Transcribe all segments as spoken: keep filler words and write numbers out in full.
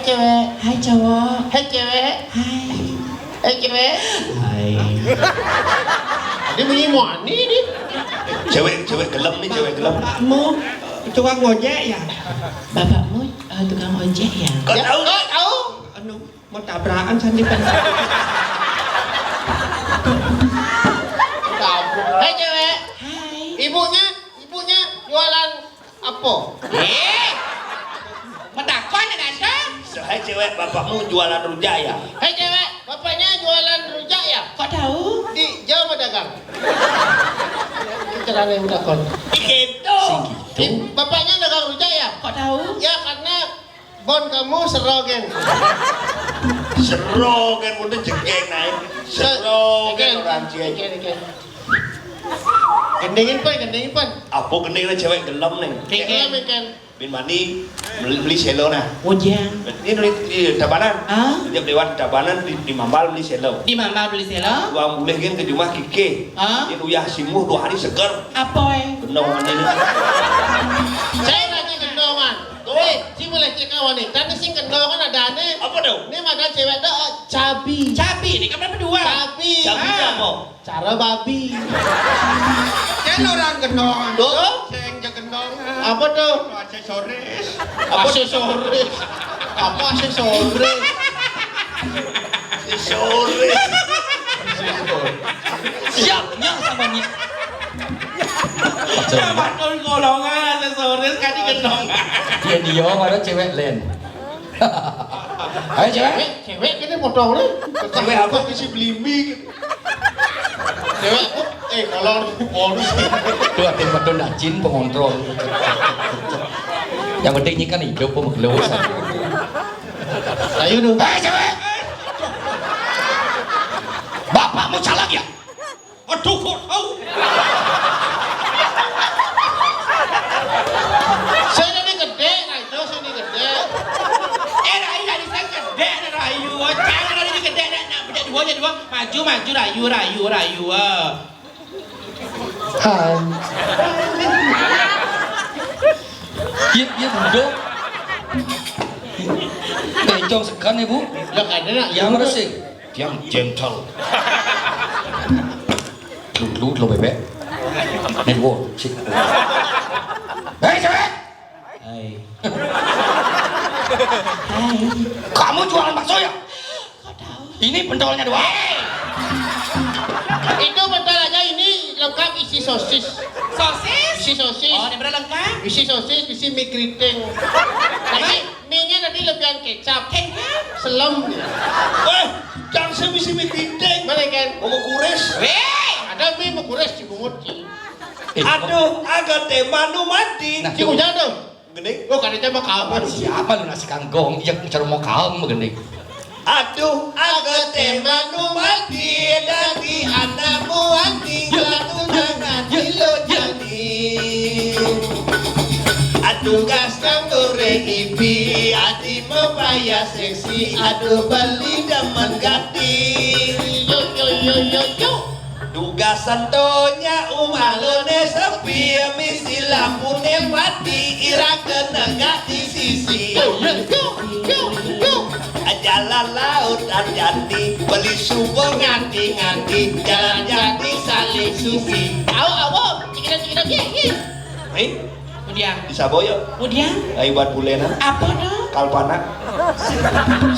Cewek. Hai, cowok. Hai, cewek. Hai. Hai, cewek. Hai. Hai. Ini bunyi mani nih. Cewek, cewek gelem nih, cewek gelem. Bapakmu tukang ojek ya? Bapakmu, eh, tukang ojek ya? Kok tahu? Kok tahu? Anu, mau tabrakan sandi pen. Tabrak. Hai, cewek. Hai. Ibunya, ibunya jualan apa? Eh, mentakon ya, Tante? Hai, cewek, bapakmu jualan rujak ya? Hai, cewek, bapaknya jualan rujak ya? Kok tahu? Di jauh dagang. Itu caranya yang mentakon. Gitu. Sing gitu. Di, bapaknya dagang rujak ya? Kok tahu? Ya, karena bon kamu serogen. Serogen, udah jegeng naik. Se-, Serogen, oke, orang cie. Oke, oke. Gendengin, Pan, gendengin, Pan. Apa gendengin, cewek gelem nih? Gelem, kan? Bin Mani beli, beli selo nah. Ujang. Ini di, di Tabanan. Ah? Tiap lewat Tabanan di, di Mambal beli selo. Di Mambal beli selo? Uang boleh kan ke rumah Kike. Ah? Ini uyah simuh dua hari seger. Apa, eh? Gendong ini. Saya lagi gendongan. Tuh. Eh, si boleh cek kawan nih. Tadi sing gendongan ada aneh. Apa tuh? Ini makan cewek tuh, oh, cabi. Cabi, ini kan berapa dua? Cabi. Cabi itu apa? Cara babi. Kan orang gendongan. Tuh. Sing je gendongan. Apa tuh? Aksesoris. Apa? Aksesoris. Apa aksesoris? Aksesoris. Siap, nyang sama ni. Sama golongan aksesoris kan digendong. Dia, dia, mana cewek lain. Ayo, cewek. Cewek, cewek kena potong ni. Cewek apa, bisi belimi? Cewek apa? Eh, kalau polisi. Tuh, atin betul nak jin pengontrol. Yang penting ini kan hidup, pemegelos. Ayo dong. Hei, cewek. Bapakmu caleg ya? Aduh, kok tahu? Saya ni gede, nah itu saya ni gede. Eh, Rayu, Rayu, saya gede, ada Rayu. Jangan Rayu ni gede, nak, nak beda dua je dua. Maju, maju, Rayu, Rayu, Rayu. Ah. Hai. Iya, iya, duduk. Bencong segan ya, Bu. Ya, kan, nak. Ya, mana sih? Tiang gentle. Lu, lu, lu bebek. Nih, gua, sih. Hei, cewek! Hai. Hai. Kamu jualan bakso ya? Kok tahu? Ini pentolnya doang. Itu pentol aja, ini lengkap isi sosis. Sosis? Isi sosis. Oh, ini berapa lengkap? Isi sosis, isi mie keriting. Tapi mie-nya nanti lebihan kecap. Kecap? Selem. Weh, jangan saya misi mie keriting. Mana, kan? Mau kuris. Weh! Ada mie mau kuris di bungut, Ci. Eh, aduh, agak teh manu mati. Nah, Ci, hujan tuh. Gini. Oh, kadang mah kapan? Siapa lu nasi kangkung? Iya, cara mau kaum begini. Aduh, agak teh manu mati, dari anak muan tinggal tunangan di lo jadi. Aduh, gas kang goreng ipi, ati mempaya seksi, aduh, beli demen ganti. Yo, yo, yo, yo, yo. Duga santonya umalone sepi, misi lampune mati, ira kenegak di sisi. Yo, yo, yo, yo, yo. Jalan laut Anjani, beli subo nganti-nganti, jalan jadi saling suki. Au, au, cikidam, cikidam, ye, ye. Eh? Udiang. Di Saboyo. Udiang. Ai buat bulena. Apa no? Kalpana.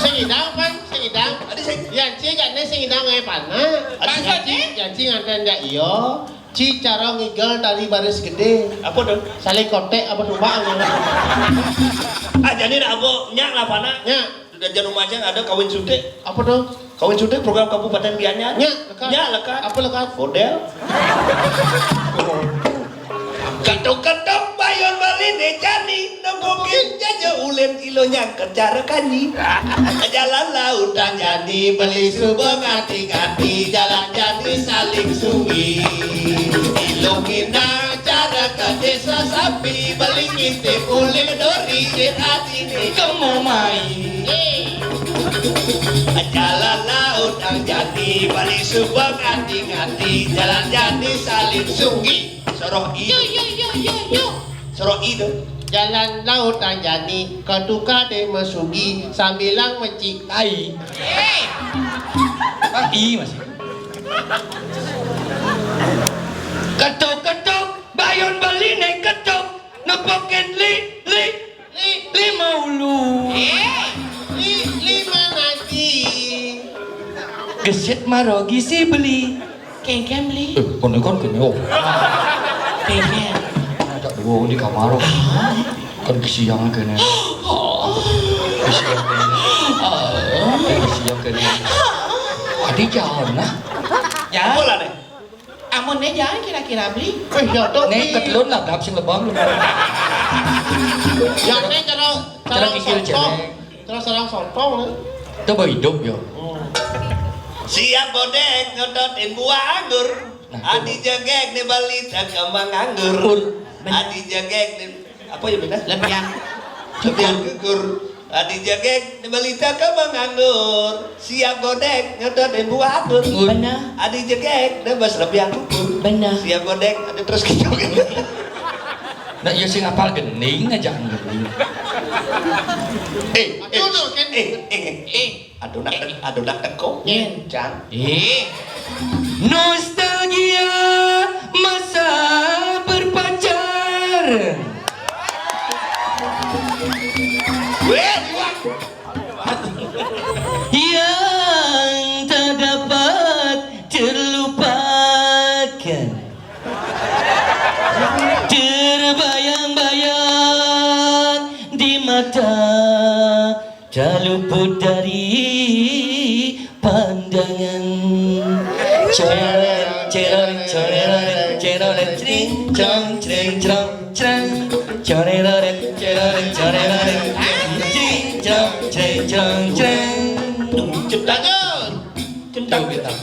Sing idang, Pan, sing idang. Adi sing. Yan Ci, jane sing idang ai pana. Adi sing. Maksudnya? Yan Ci nganten ja iyo. Ci cara ngigel tari baris gede. Apa tuh? Saling kotek apa tumbak gitu. Ah, jadi nak apa? Nyak lah, Pana. Nyak. Sudah jangan macam ada kawin sutik. Apa tuh? Kawin sutik program Kabupaten Gianyar. Nyak, lekat. Nyak, lekat. Apa lekat? Model. Ketuk-ketuk bayun beli ni jani, nungguin jaja ulin ilo nyang kejar kanyi. Jalan lautan jadi beli suba ngati-ngati, jalan jadi saling sungi. Ilo kina cara ke desa sapi, beli ngintip ulin dori, dit hati ni kemo mai. Jalan lautan jadi beli suba ngati-ngati, jalan jadi saling sungi. Soroh i. Yo, yo, yo, yo, yo. Soroh i tu. Jalan Laut Anjani, ketuka deh mesugi, sambilang mecik tai. Ah, i masih. Ketuk-ketuk, bayun beli nih ketuk, nepukin li, li, li, lima ulu. Eh, li, lima nanti. Gesit marogi si beli. Kengkem li. Eh, kon kon kene, oh. Kengkem. Ada dua di kamar. Kan kesiang kene. Kesiang kene. Kesiang kene. Adi jalan nah. Ya. Bola deh. Amun ne jalan kira-kira beli. Wih, ya tuh. Ne ketelun lah, dap sing lebang. Ya ne cara, cara kikil sontong. Cara sarang sontong, ne. Coba hidup ya. Siap bodek nyodotin buah anggur. Nah, adi jegeg ne balita kembang anggur. Adi jegeg ne apa ya benar? Lebiang. Lebiang gugur. Adi jegeg ne balita kembang anggur. Siap bodek nyodotin buah anggur. Benar. Adi jegeg ne bas lebiang gugur. Benar. Siap bodek ada terus gitu. Nah, ya sing apal gening aja gening. Eh, eh, eh, eh, eh. Aduh nak, aduh nak teko. Nyen. Jan. Eh. Nostalgia masa berpacar. Weh, yang tak dapat terlupakan, terbayang-bayang di mata, tak luput dari pandangan. Ceroreng, ceroreng, ceroreng, ceroreng, cring, crong, cring, crong, crang. Ceroreng, ceroreng, ceroreng, cring, crong, cring, crong, crang. Cipta Cendang. Cendang. Cendang.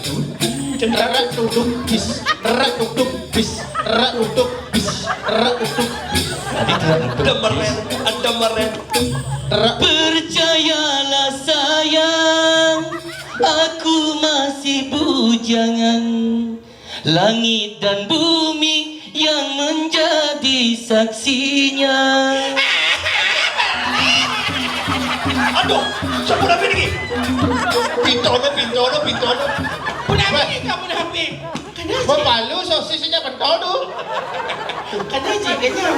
Cendang. Cendang. Bis. Rak duk duk bis, rak duk duk bis, rak duk duk bis. Tadi rak duk duk bis. Ada meren, ada meren. Rak. Percayalah sayang, aku masih bujangan. Langit dan bumi yang menjadi saksinya. Aduh, sampun apa ini? Pintono, pintono, pintono. Munafik, kamu munafik. Kena sih. Mau palu sosis aja pentol tuh. Kena sih, kena.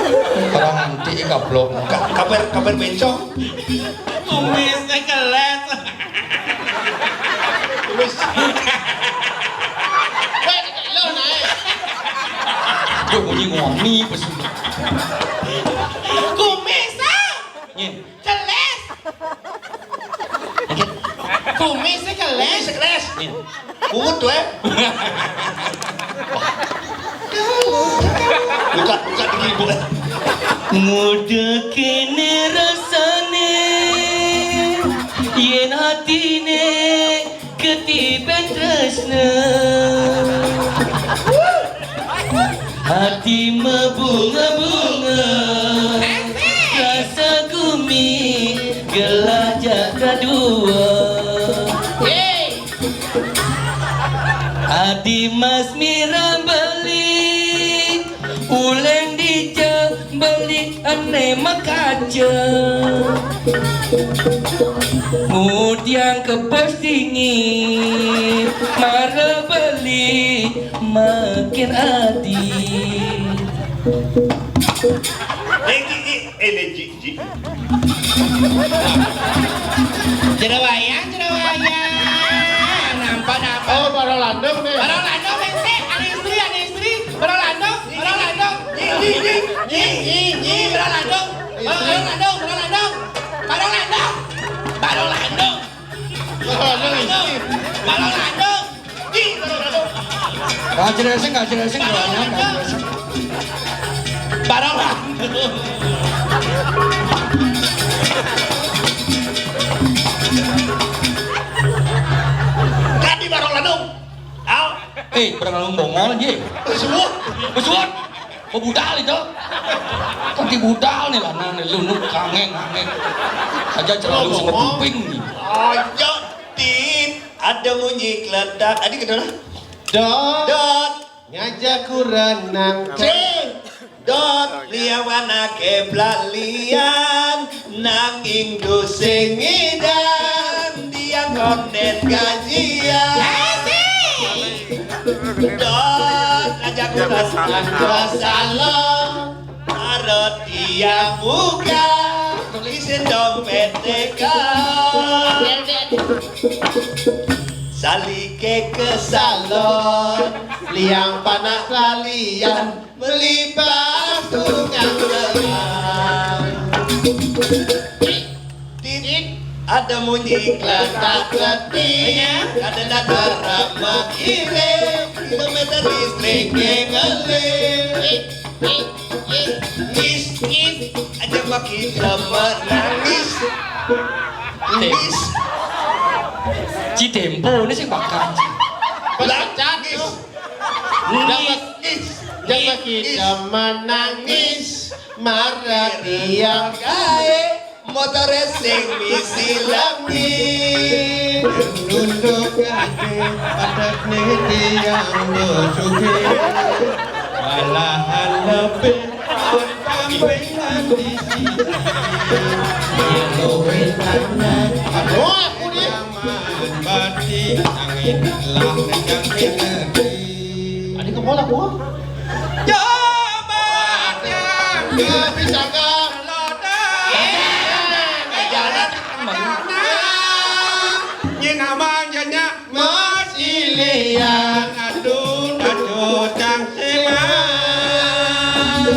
Orang nanti gablok. Ka-, kabar, kabar bencong. Kumisnya keles. Wis. Weh, lo naik. Aduh, bunyi ngoni pesu. Kumis, ah. Nyin. Keles. Kumis sih keles. Kumis sih keles. Nyin. Bungut tuh, eh. Buka, buka dikit, buka. Muda kene rasane, yen atine ketiben tresna. Hati mabunga-bunga, rasa gumi gelajah kadua. Adi Mas Mira beli, uleng dija beli ane makaja. Mudiang ke postingi, mara beli makin adi. Eh, ji, ji, eh, le, ji, ji. Jerawayang, jerawayang. Nampak, nampak. Oh, barang landung nih. Barang landung, ente, ada istri, ada istri. Barang landung, barang landung. Ji, ji, ji, ji, ji, ji, barang landung. Barang landung, barang landung. Barang landung. Barang landung. Barang landung. Barang landung. Ji, barang landung. Gak jelasnya, gak jelasnya, gak jelasnya. Barang landung. Tadi barang landung. Au. Eh, barang landung bongol, ji. Besuwut. Besuwut. Oh, budal itu. Tadi budal nih lah, nah, nih, lu, lu, kangeng, kangeng. Aja celalu sama kuping nih. Aja, Tin. Ada bunyi keledak. Tadi kenapa? Dot. Dot. Ngajak kurang nang. Cing. Dot liawanake blalian, nanging dusing ngidan, dia konden gajian. Dot aja kuras anggo salon, arot dia muka, isin dompet teka. Salike ke salon, liang panak lalian, melipat tukang gelang. Tit, ada munyi kletak kletik, ada darah makirim, kilometer listrik ngeling. Ngis, ngis, aja makin tambah nangis. Ngis. Cidempo ini sing bakal. Lah, ngis. Ngis. Ngis. Jangan kita menangis, marah dia gae, motor racing misi langit. Duduk ade, padat nih tiang dosuke. Malahan lebih sampingan di sini. Luwih tanah. Aduh, aku dia. Bati angin lah nang kene. Adi kemana gua? Coba ya, nggak bisa kan? Loda. Jalan. Nyi nama janya masih liang. Aduh, aduh, cang silang.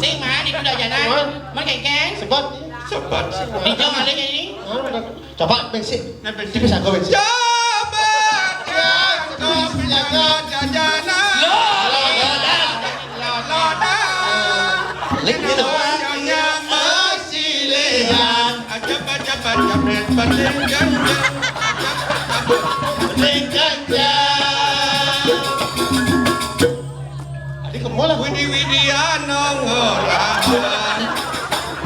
Sing man, itu dah jalan. Man kengkeng. Sebut. Sebut. Dijong alih ini. Coba bensin. Nah, bensin. Bisa gue bensin. Coba ya, kau punya jajanan. Lo, lo, lo, lo. Lo, lo, lo. Lagi doang. Yang masih lihat. Cepat, cepat, cepat, penting jangan. Penting jangan. Adi kemana? Widi-widian nonggolan.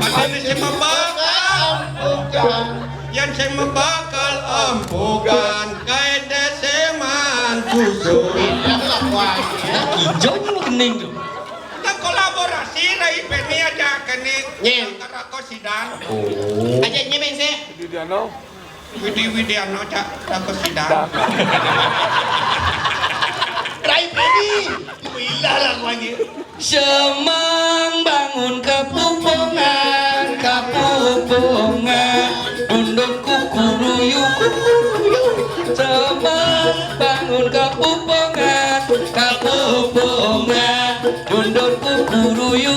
Adi sing mebakal empugan. Yang sing mebakal empugan. Kayak deseman susu. Pindah lah, wah. Nah, ijo ini mau kening tuh. Kita kolaborasi, Rai Beni aja kening. Nyen. Karako sidang. Oh. Aja nyemeng sih. Widi Widiano, Cak, takut sidang. Rai Beni. Ilah lah gua aja. Semang bangun kepupungan, kepupungan, dundun kukuruyu, kukuruyu. Semang bangun kepupungan, kepupungan, dundun kukuruyu.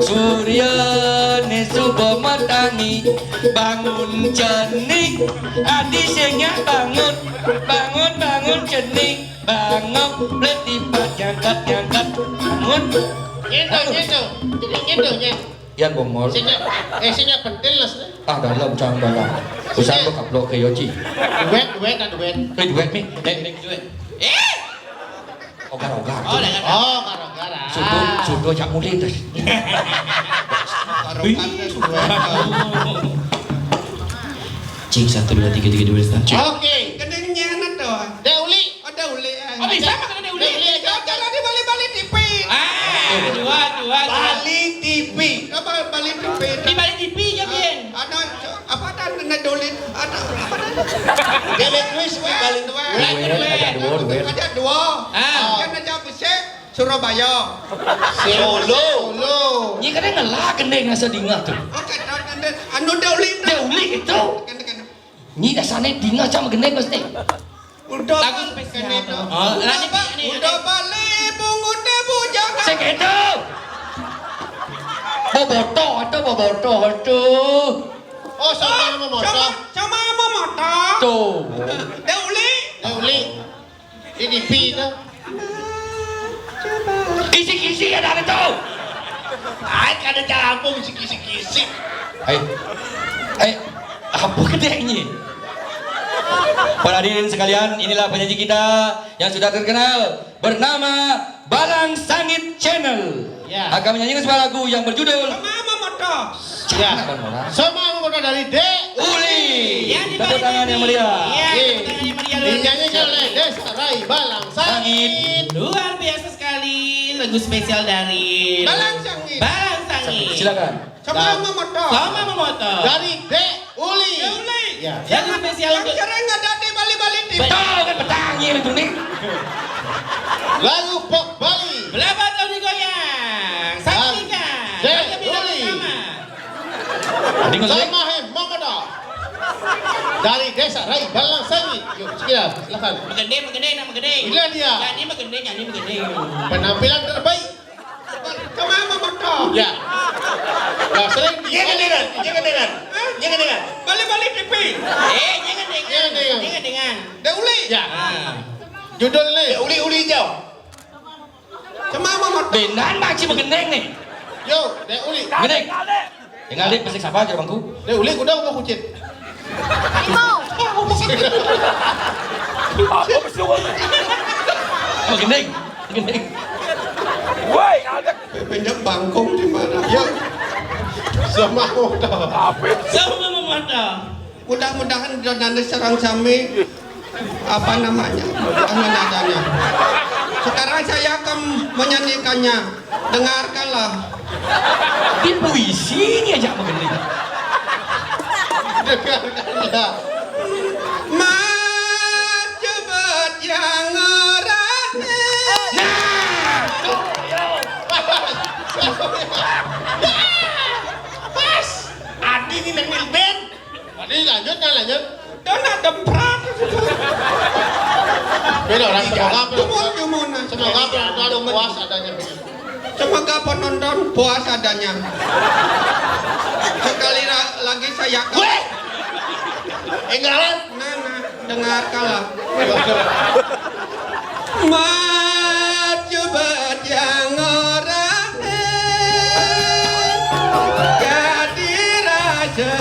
Suryane suba matangi, bangun cening, adi sing nyak bangun, bangun, bangun cening, bangun, blet tipat, nyangkat, nyangkat, bangun. Nyentuh, nyentuh. Jadi nyentuh, nyen. Yan bongol. Sing nyak, eh, sing nyak pentil, Las. Ah, dalam cang dalam. Usah lo kaplok ke Yoji. Duet, duet, ah, duet. Eh, duet mi. Nek, nek, duet. Eh! Ogar-ogar. Oh, dengan. Oh, ogar-ogar, ah. Sudo, sudo jak mulai, terus. Ogar-ogar, terus. Cing, satu, dua, tiga, tiga, dua, satu. Cing. Oke. Keningnya anak doang. Dek Uli. Ada Uli, eh. Oh, bisa makan ada Uli. Ada Uli, aja. Jangan di Bali, Bali T V. Ah, dua, dua, dua. Bali T V. Apa Bali T V? Di Bali T V, ya, Bien. Ada, apa, ada Nene Dolin? Ada, apa, ada? Dia main kuis di Bali. Dua. Dua, dua, ada dua, dua. Ada dua. Ah. Kan aja bisa Surabaya. Solo. Solo. Nyi kadang ngelah gendeng asa dingah tuh. Oke, dan, dan, dan, anu Dek Uli. Dek Uli itu. Kan, kan. Nyi dasane dingah cam gendeng mesti. Udah. Lagu bal-, spesial. Ini tuh. Oh, udah lanjut, ba-, ini, udah ini. Balik, bungut deh, bujang. Sing itu. Boboto, itu boboto, itu. Oh, sama, oh, sama motor. Sama, sama sama motor. Tuh. Dek Uli. Dek Uli. Ini P itu. Kisi-kisi ada itu. Ai, kada campur kisi-kisi. Ai. Ai, apa gedenya? Para hadirin sekalian, inilah penyanyi kita yang sudah terkenal bernama Balang Sangit Channel. Ya. Akan menyanyikan sebuah lagu yang berjudul Sama Momoto. Ya. Sama Momoto dari Dek Uli. Ya, tepuk tangan yang meriah. Ya, tepuk tangan yang meriah. Dinyanyikan oleh Desa Rai Balang Sangit. Luar biasa sekali. Lagu spesial dari Balang Sangit. Balang Sangit. Silakan. Sama Mamoto. Sama Mamoto. Dari Dek Uli. Dek Uli. Ya. Lagu spesial yang untuk sering ada di Bali-Bali T V. Betul kan, petang ya itu nih. Lagu pop Bali. Belabat Uli Goyang. Saksikan. Dek Uli. Sama Mamoto. Dari Desa Rai Balang Sangit. Yuk, silakan. Magending, magending, nak magending. Bila dia? Jadi magending, jadi magending. Penampilan terbaik. Kemana motor? Ya. Lah, sering di... Jangan dengar, jangan dengar. Jangan dengar. Balik-balik T V. Eh, jangan dengar. Jangan dengar. Jangan dengar. Dek Uli. Ya. Ah. Judul ni. Dek Uli, Uli jauh. Kemana motor? Benar, Mak Cik bergending ni. Yo, Dek Uli. Gending. Tinggal dia pasal sabar je bangku. Dek Uli, kuda apa kucit? Harimau. Oh, gending. Gending. Woi, ada. Pinjam bangkong di mana? Ya. Sama motor. Sama motor. Mudah-mudahan nanti serang sami, apa namanya, apa nadanya. Sekarang saya akan menyanyikannya. Dengarkanlah. Di puisi ni aja begini. Dengarkanlah. Mas Jebet yang ngerane. Nah, tuh, yo. Pas. Adi ni nang milben. Tadi lanjut, nah, lanjut. Dona demprat. Beda orang, semoga apa? Dumun, dumun. Semoga penonton puas adanya. Semoga penonton puas adanya. Sekali ra-, lagi saya ke- Weh! Enggalan. Nah, nah, dengarkanlah. Maju bajang orang, eh, jadi raja,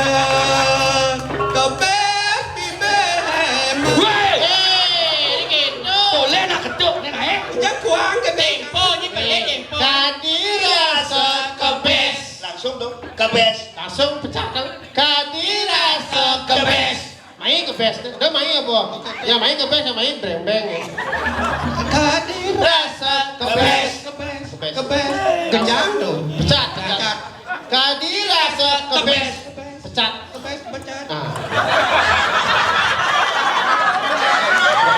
kebes bibem. Weh! Eh, ini gitu. Boleh nak ketuk ni, naik? Jangan kuang ke tempo ni, boleh tempo. Jadi raja kebes. Langsung dong, kebes. Langsung pecah kan? Jadi raja kebes. Main kebes, udah main apa? Ya, main kebes, ya, main brembeng, ya. Kadi rasa kebes. Kebes. Kebes. Genjang dong. Pecat, pecat. Pecat. Kadi rasa kebes. Kebes. Pecat. Kebes, pecat. Ah.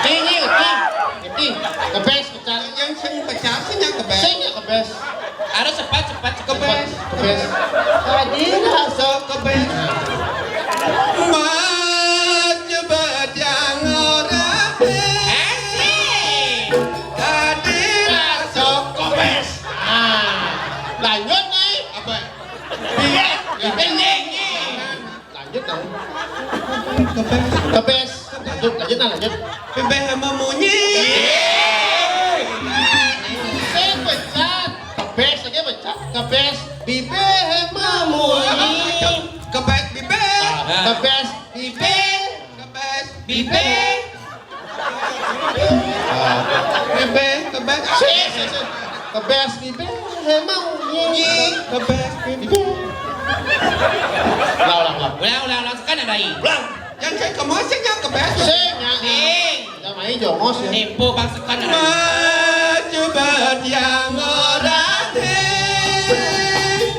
Tinggi, tinggi. Tinggi. Kebes, pecat. Yang sing pecat, sing yang kebes. Sing yang kebes. Harus cepat, cepat, cepat. Kebes. Kebes. Tadi rasa kebes. Mas jebet yang orang. Asik. Tadi rasa kebes. Ah. Lanjut, nih. Apa? Iya. Iya. Lanjut, nah. Kebes. Kebes. Lanjut, lanjut, nah, lanjut. Bibeh memunyi. Saya pecat. Kebes lagi pecat. Kebes. Bibeh memunyi. Kebes bibeh. Ah, kebes bibeh. Kebes bibeh. Ah. Bibeh, kebes. Sih, sih, sih. Kebes bibeh memunyi. Kebes bibeh. Ulang, ulang, ulang. Ulang, ulang, ulang. Sekarang ada lagi. Ulang. Yang saya kemana sih yang kebes? Sing, ya. Sing. Yang main jongos, ya. Tempo, Bang, sekarang ada lagi. Mas jebet yang orang, eh,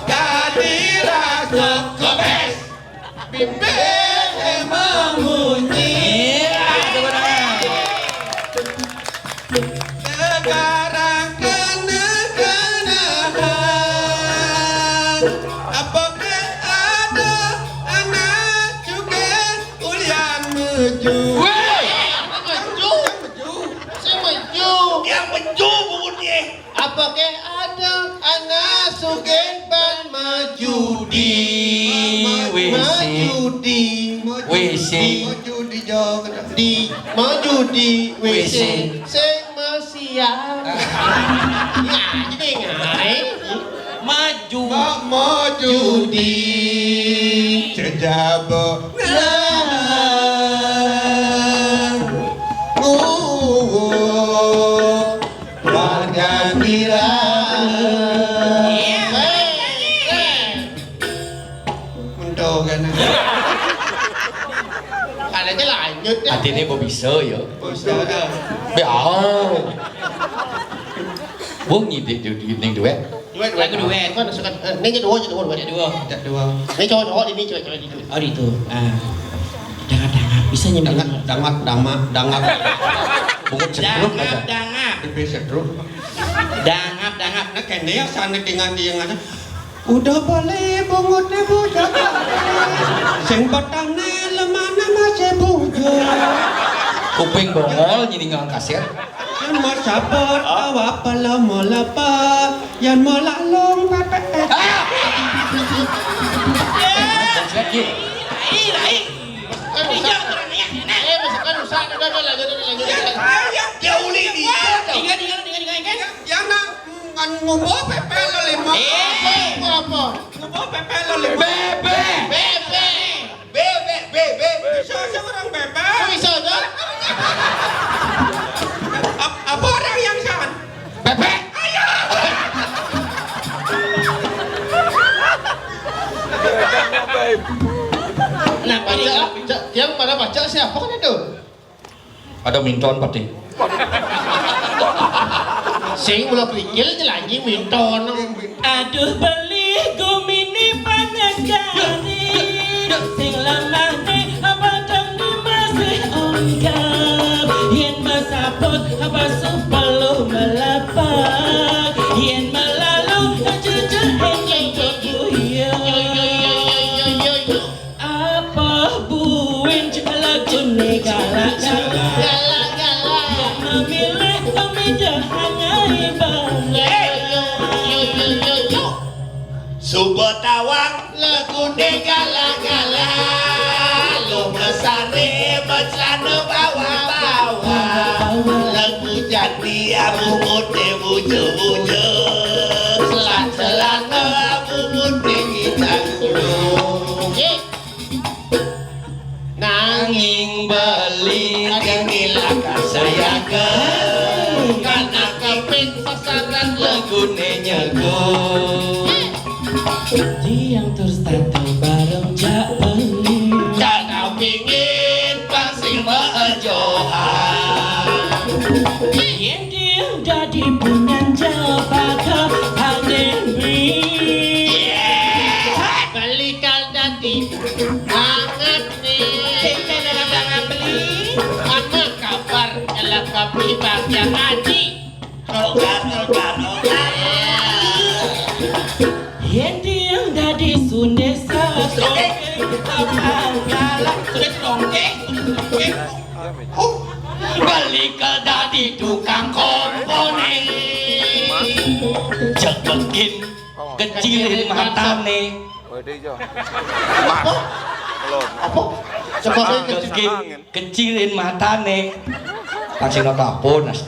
tadi rasa kebes. Bibir memunyi. Iya, coba tangan. Sekarang kena-kenaan. Apakah ada anak juga ulian meju? Weh! Meju. Meju. Si meju. Yang meju bunyi. Apakah ada anak sugih ban maju di W C? Maju di W C. Maju di jog. Di, maju di W C. W C. Sing mesiar. Ya, jadi ngai. Maju. Ma-, maju di jejaba. Warga Tira. Iya. Mentok kan. Ada aja lanjut ya. Artinya kok bisa ya? Bisa. Be, oh. Wong nyidik di, di ning duet. Duet, duet. Lagu duet. Kan suka, eh, ini duo, duo, duo. Ya, duo. Ya, duo. Ini cowok, cowok ini cewek, cewek itu. Oh, itu. Ah. Dangat, dangat. Bisa nyembah. Dangat, dangat, dangat, dangat. Bungut sedruk aja. Dangat, dangat. Pipi sedruk. Dangat, dangat. Nah, kene ya sana dengan dia ngana. Udah beli bungut ibu jaga. Sing petangnya lemana masih bujur. Kuping bongol jadi ngang kasir. Kan mau sabar, awak pala mau lapa, yang mau lalung pepe. Ah! Lagi. Rai, rai. Kan rusak. Iya, kurang ya. Nah. Eh, kan rusak. Udah, udah, lanjut, lanjut, lanjut. Ya, ya, ya, uli dia. Tinggal, tinggal, tinggal, tinggal, kan? Ya, nah, kan ngombo pepe lo lima. Eh. Apa, apa? Ngombo pepe lo lima. Bebe. Bebe. Bebe, bebe. Bisa aja orang bebe. Kok bisa aja? Ap-, apa orang yang sangat bebe? Ayo. Nah, baca, baca, yang pada baca siapa kan itu? Ada minton pati. Sing mula kerikil je lagi minton. Aduh, beli gumini panas kali. Sing lamah ni, abadang ni masih ongkap. Yen basaput, basaput perlu melapak. Yen melalu, jujur, hei, jujur, yo. Apa buin lagune galak-galak? Galak-galak. Memilih pemidah hangai banget. Suba tawang lagune galak-galak. Lo mesare becelana bawa-bawa. Lagu jati abu mute buju-buju. Selan-selana abu mute kita gulung. Nanging beli tinggi lakar saya ke karena keping pasaran lagune nyego. Tiang terus tato bareng jak beli. Karena pingin pasti mejohan. Yen tiang dadi punyan jawab bakal panen beli. Beli kal dadi anget nih. Sing dalam tangan beli. Apa kabar? Elak kopi bagian aji. Rogar, rogar, rogar. Yen tiang dadi sundesa. Oke. Apa galak? Sudah dongke. Oke. Oh, beli ke dadi tukang komponen. Cepekin kecilin matane. Waduh, iya. Mas. Belum. Apa? Coba saya kecil. Kecilin, kecilin matane. Pasti nota apa, Nas?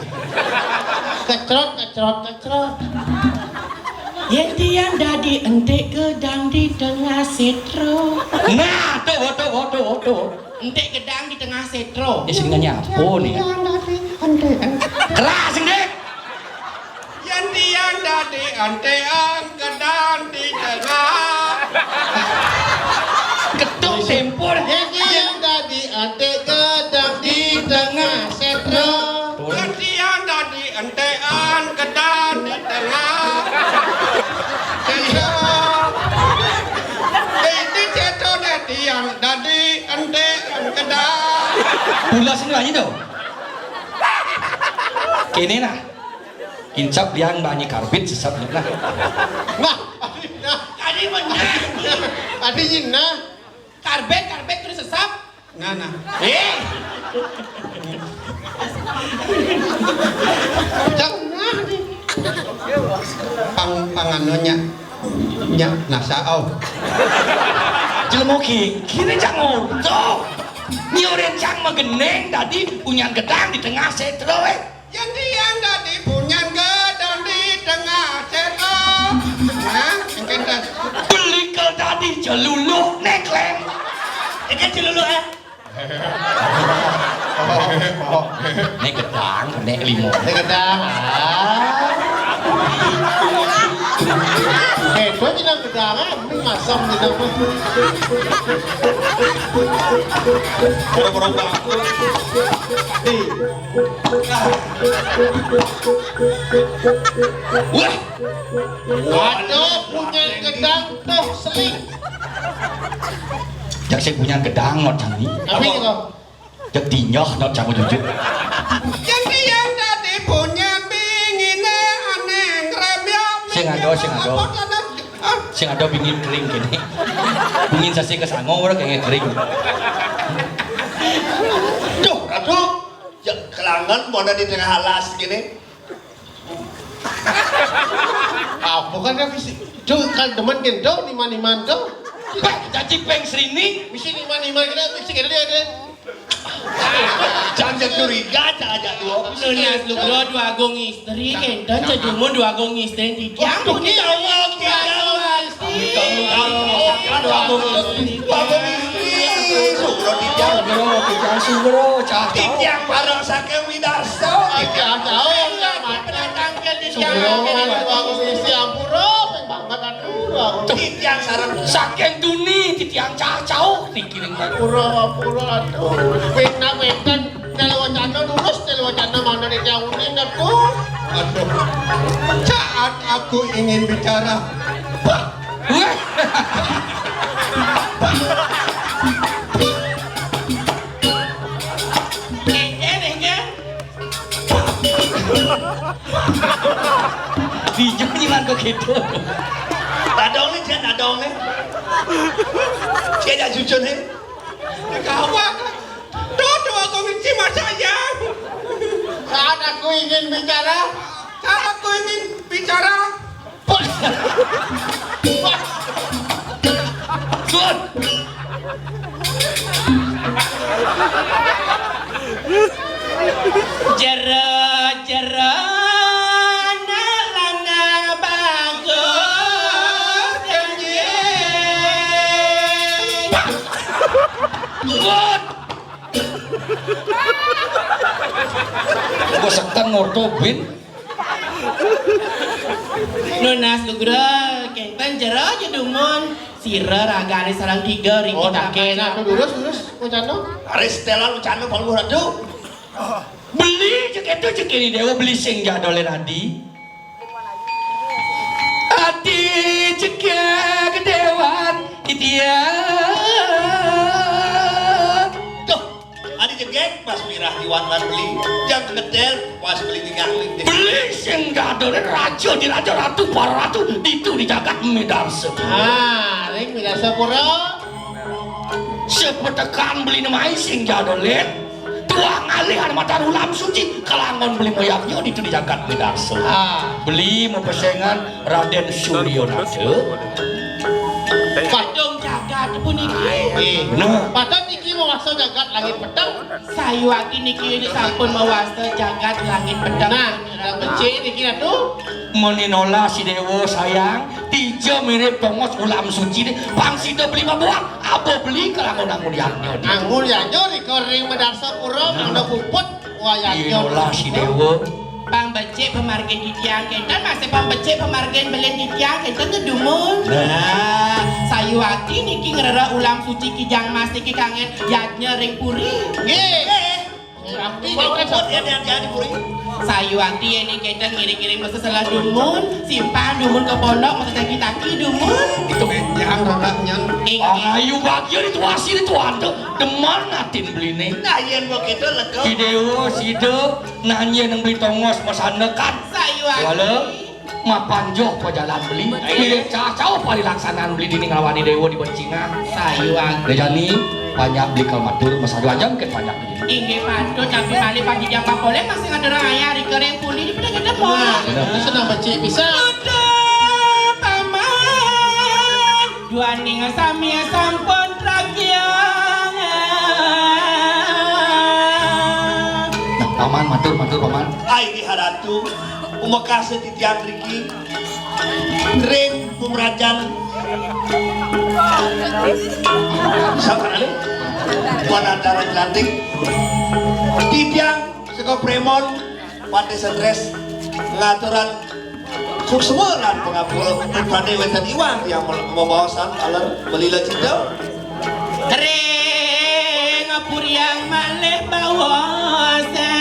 Kecrot, kecrot, kecrot. Yen tiang dadi entik gedang di tengah setro. Nah, tuh, tuh, tuh, tuh. Entik gedang di tengah setro. Ya, sing nanya apa nih? Yen tiang dadi entik, entik. Keras, sing, Dik. Yen tiang dadi entik gedang di tengah. Ketuk tempur. Yen tiang dadi entik gedang di tengah setro. Yen tiang dadi entekan gedang di tengah. Setro. Dadi setro dadi tiang dadi entekan gedang. Pulas ini lagi tuh. Kene nah. Kincap liang banyi karbit sesat nah. Nah, tadi benar. Tadi nyina. Karbit, karbit terus sesat. Nah, nah. Eh. Jangan. Pang, panganonya. Nya, nasa, oh. Jelema ki, kene cang ngono. Nyurin cang mageneng tadi punyan gedang di tengah setro, eh. Yen tiang dadi punyan gedang di tengah setro. Nah, engken tas. Belikel tadi celuluk nekleng. Iki celuluk, eh. Nek gedang, nek limo. Nek gedang. Ah. Eh, kau bilang gedang, ah, ini masam gitu. Boro-boro bangku. Di. Wah. Waduh, punya gedang tuh seling. Jak sing punya gedang, no, Jani. Tapi kok Cek dinyah, nak, jangan jujur. Yang dia tadi punya bingine aneh ngremyok. Sing ada, sing ada. Apa kan? Ah. Sing ada bingin kering gini. Bingin sasi kesango ora kayak kering. Duh, aduh. Ya kelangan mana di tengah alas gini. Apa kan dia fisik? Duh, kan demen kan, duh, niman-niman, duh. Pak, janji peng srini. Mesti niman-niman kita, mesti kita dia ada. Jangan curiga, jangan ajak dua. Nunas Nugroho dua agung istri, kénten Cedumon dua agung istri, titiang. Waduh, ya Allah, titiang. Dua agung istri. Dua agung istri, Sugro titiang. Sugro, titiang Sugro, cah. Titiang bareng saking Widarsa. Titiang jauh, ya, Mat. Pendatang ke titiang. Sugro, dua agung istri, ampura, peng banget, aduh, dua agung. Titiang sareng. Saking Tuni, titiang cacau, dikiring. Pura, pura, aduh. Wénten, wénten. Telu wacana lurus, telu wacana mana nih yang unin, aduh. Aduh. Saat aku ingin bicara. Wah. Ini, ini. Bijak nyiman kok gitu. Tadong nih, Jan, tadong nih. Dia ada jujur nih. Gawat. Tuh, tuh, aku benci sama saya. Saat aku ingin bicara. Saat aku ingin bicara. Gun. Jero, jero, anak lanang bagus kenjing. Gun. Gua seken ngorto, Bin. Nunas Nugroho, kénten jero Cedumon, sira ragané sareng tiga ring. Oh, tak kena tuh, lurus, lurus, Wacana. Aris telan Wacana, Palungguh Ratu. Beli cek itu cek ini Déwa, beli sing jadolé tadi. Ati cek gedéwan titiang. Tuh, Adi jegég, pas mirah iwan lan beli, jang ngedel, pas beli ningang ning. Beli sing dadone raja di raja, ratu para ratu, ditu di jagat Midarsa. Ah, ring Midarsa pura. Sepetekan beli nemai sing jadone. Tuang alih ana matan ulam suci, kelangon beli moyangnya ditu di jagat Midarsa. Ah. Beli mepesengan Raden Suryo Nata. Padung jagat puniki. Eh, nah. Padahal niki mawasta jagat langit peteng. Sayuwakti niki sampun mawasta jagat langit peteng. Nah, becik niki Ratu. Meninola si Dewa sayang, tija mirip tongos ulam suci nih. Pang sida beli mabuat, apa beli kelangon angul yagnya. Angul yagnya rika ring Medarsa Pura, nah. Kang puput. Wayah inolah si Dewa. Pambecik pamargin titiang kenten, masih pambecik pamargin belin titiang kenten ngedumun. Nah. Sayuwakti niki ngrereh ulam suci Kijang Mas niki kanggen yadnya ring puri. Nggih. Sayuwakti niki kenten ngiring-ngiring mesti salah dumun, simpang dumun ke pondok, mesti taki-taki dumun. Itu menjang rokaknya. Inggih. Ayu bagia dituasi dituan tuh. Demen atin beline. Nah, yen begitu lega. Idewa sida nanye nang beli tongos masandekan. Sayuwakti. Wala mapan joh pajalan beli. Ayo. Mirip cacau parilaksana beli dini nglawani dewa di bencingan. Sayuwakti. Dejani panjak beli kal matur masadu ajam ke panjak beli. Inggih patut, tapi malih panjijang pakoleh masih ngadurang ayah rika ring puli di pedang gedem. Nah, bener. Senang becik pisan. Aduh, paman. Duaning sami sampun tragiang. Nah, paman, matur, matur, paman. Ai, Ki Haratu, umekasa titiang riki. Ring pumrajan. Sabar, ale. Tuan Antara Jelantik. Titiang saka Premon, Patih Stres, ngaturan Semuran pangapura pripradé wénten iwang yang membawasan aler melila cinta. Kering puriang malih bawas.